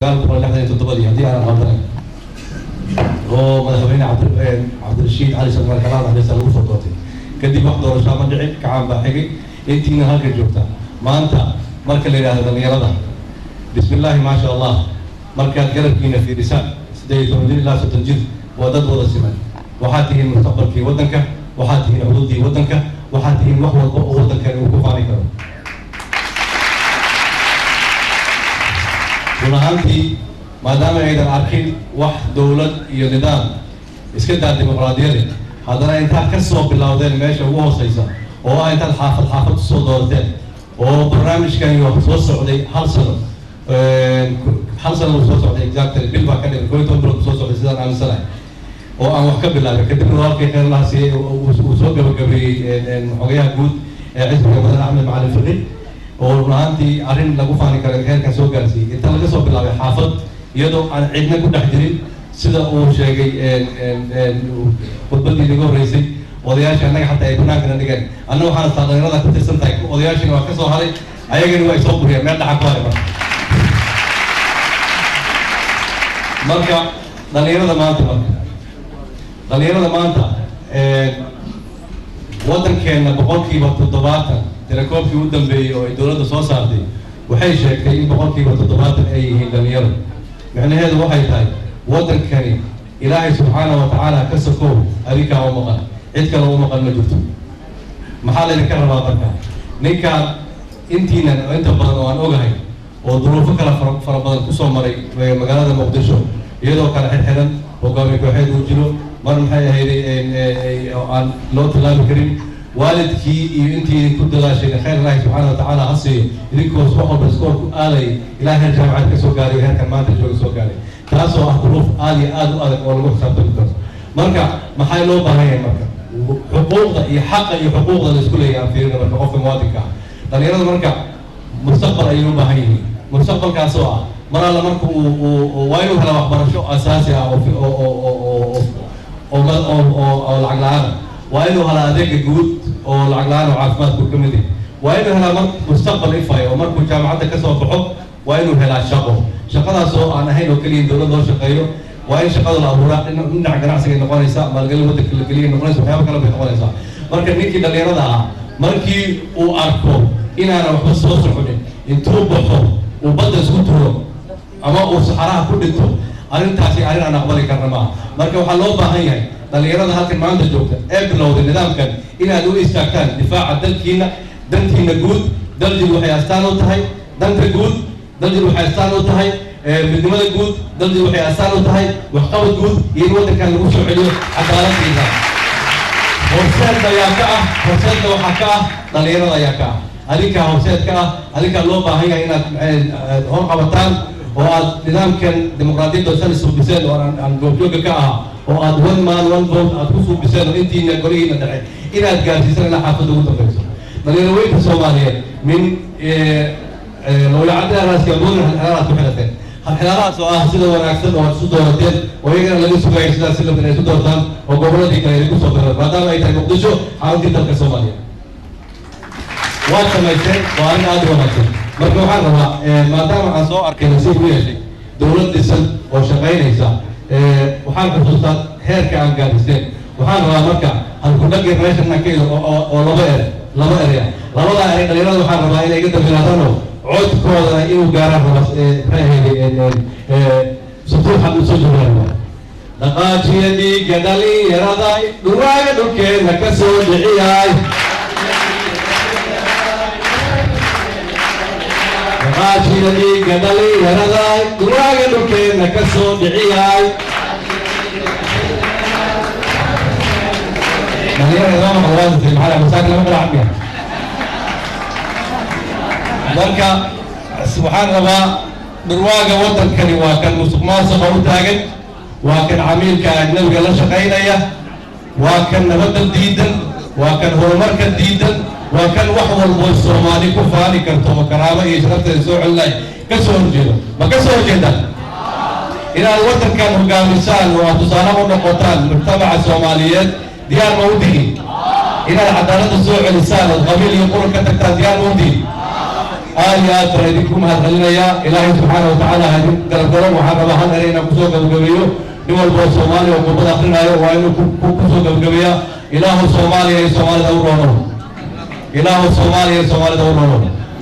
1967-dii, haddii aanan qaldanayn, oo madaxweyne Cabdirashiid Cali Sharmaarke, Allah naxariista, lagu soo doortay. Kadib wax doorashaa ma dhicin, kacaan baa xigay. Intiina halka joogta maanta, marka la yidhahdo dhalinyarada, bismillaahi, maasha Allah, markaad garabkiina fiirisaan, 18 jir ilaa 30 jir waa dad wada siman. Waxaad tihiin mustaqbalkii waddanka, waxaad tihiin xuduuddii waddanka, waxaad tihiin wax walba oo waddankani uu ku faani karo. Run ahaantii, maadaama aydan arkin wax dowlad iyo nidaam, iska daa dimuqraadiyade, haddana intaad ka soo bilowdeen meesha ugu hooseysa, oo ah intaad xaafad xaafad usoo doorateen, oo barnaamijkani wax soo socday hal sano, hal sano uu soo socday, exactly bil baa ka dhigay, 11 bilood soo socday sidaan aaminsanahay, oo aan wax ka bilaabay. Kadibna walaalkay khayr laha siiyey, uu soo gabagabeeyey xogayaha guud ee xisbiga, Mudane Axmed Macalin Fiqi, oo run ahaantii arrin lagu faani karo heerkan soo gaarsiiyey. Inta laga soo bilaabay xaafad iyadoo aan cidna ku dhex jirin, sida uu sheegay khudbadii naga horreysay, odayaasha annaga xataa ay banaankana dhigeen. Anna waxaan astaa dhalinyarada ku tirsan tahay, odayaashina waa ka soo haray, ayagana waa soo buriyeen, meel dhaxa ku haray. Marka dhalinyarada maanta, marka dhalinyarada maanta waddankeenna 70%, tirakoobkii u dambeeyey oo ay dowladda soo saartay waxay sheegtay in 70% ay yihiin dhalinyaro. Micnaheedu waxay tahay, waddankani Ilaahay subxaana wa tacaala ka sokow adinkaa u maqan, cid kale u maqan ma jirto. Maxaa laydinka rabaa marka? Ninkaan intiinan inta badan oo aan ogahay oo duruufo kala fara badan kusoo maray magaalada Muqdisho, iyadoo kala xirxiran, hogaamiye kooxeed uu jiro, mar maxay ahayd aan loo tilaabi karin, waalidkii iyo intii idinku dadaashayna khayr Ilaahi subxaana wa tacaala ha siiyo, idinkoos wax walba iskool ku aalayay ilaa heer jaamacad ka soo gaaray, heerkan maanta jooga soo gaaray, taasoo ah duruuf aada iyo aada u adag oo lagu xisaabtami karo. Marka maxay loo baahan yahay? Marka xuquuqda iyo xaqa iyo xuquuqda la isku leeyahay aan fiirina. Marka qofka muwaadinka ah, dhalinyarada marka mustaqbal ayay u baahan yihiin. Mustaqbalkaasoo ah mar alla marka uu waa inuu helaa waxbarasho asaasi ah oo lacag la-aan ah, waa inuu helaa adeega guud oo lacag la-aan oo caafimaadku ka mid yahay, waa inuu helaa mar mustaqbal ifaya, oo markuu jaamacadda kasoo baxo waa inuu helaa shaqo. Shaqadaas oo aan ahayn oo keliya in dowlad loo shaqeeyo, waa in shaqada la abuuraa, dhinaca ganacsiga ay noqonaysaa, maalgelin waddanka la geliyay noqonaysa, waxyaaba kale bay noqonaysaa. Marka ninkii dhalinyarada ahaa markii uu arko inaanan waxba soo soconin, intuu baxo uu badda isku tuuro ama uu saxaraha ku dhinto, arrintaasi arrin aan aqbali karna maaha. Marka waxaa loo baahan yahay dhalinyarada halkan maanta joogta ee bilowday nidaamkan inaad u istaagtaan difaaca dalkiina, dantiina guud. Daljir waxay astaan u tahay danta guud, Daljir waxay astaan u tahay midnimada guud, Daljir waxay astaan u tahay waxqabad guud iyo in waddankan lagu soo celiyo cadaaladdiisa. Horseedna ayaa ka ah? Horseedna waxaa ka ah dhalinyarada ayaa ka ah, adinkaa horseed ka ah. Adinkaa loo baahan yahay inaad hor qabataan oo aad nidaamkan dimuqraadiyadda shalay suubiseen oo aan goobjooga ka ahaa, oo aad one man one vote aad ku suubiseen, oo intiina golihiina dhexe inaad gaarsiisan ilaa xaafadda ugu dambeyso. Dhalinyaro weynka Soomaaliyeed min lowlacadda raaskaboodin halxiraalaad ku xidhateen, halxiraalahaas oo ah sida wanaagsan oo aad isu doorateen, oo iyagana laga sugayo sidaas si lamid ay isu doortaan oo goboladii kale ay kusoo dareen, maadaama ay tahay Muqdisho xaruntii dalka Soomaaliya. Waad samayseen, waa arrin aada u wanaagsan. Marka waxaan rabaa, maadaama aan soo arkay, nasiib u yeeshay dowlad dhisan oo shaqaynaysa, waxaan xusuustaa heerka aan gaadhiseen. Waxaan rabaa marka halkudhagga meeshan ka oo laba ere, laba erey ah, labadaa erey dhalinyarada waxaan rabaa inay iga dambilaadaanoo codkoodana inuu gaaraan raba. Maxay ahayd sutuuxan uu soo joogaan rabaa? Dhaqaajiya dhiigga dhalinyarada, dhuraaga dhulkeena ka soo dhiciyay. Dhaqaajiya dhiigga dhalinyarada, dhuraaga dhulkeena ka soo dhiciyay. Dhalinyarada lama maqlo, maxaa masaakin lama kala camiya. Marka waxaan rabaa, dhurwaaga waddankani waa kan musuq maasuqa u taagan, waa kan camiilka ajnabiga la shaqaynaya, waa kan nabadda diidan, waa kan horumarka diidan, waa kan wax walbo Soomaali ku faani karto oo karaamo iyo sharafteeda soo celinay ka soo horjeedo. Ma ka soo horjeedaan inaad waddankan hogaamisaan oo aad tusaale u noqotaan mujtamaca Soomaaliyeed? Diyaar ma u tihiin inaad cadaaladda soo celisaan ood qabiil iyo qurun ka tagtaan? Diyaar ma u tihiin? Aad iyo aad baan idinku mahadcelinayaa. Ilaahay subxaana watacaala ha idin garab galo. Waxaan rabaa hal erey inaan kusoo gabagabeeyo. Nin walba oo Soomaaliya oo khudbad akrinaayo waa inuu kusoo gabagabeeyaa: Ilaahu Soomaaliya iyo Soomaalida u roono, Ilaahu Soomaaliya iyo Soomaalida u roono.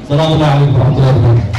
Salaamu allahi calaykum waraxmatullahi wabarakatu.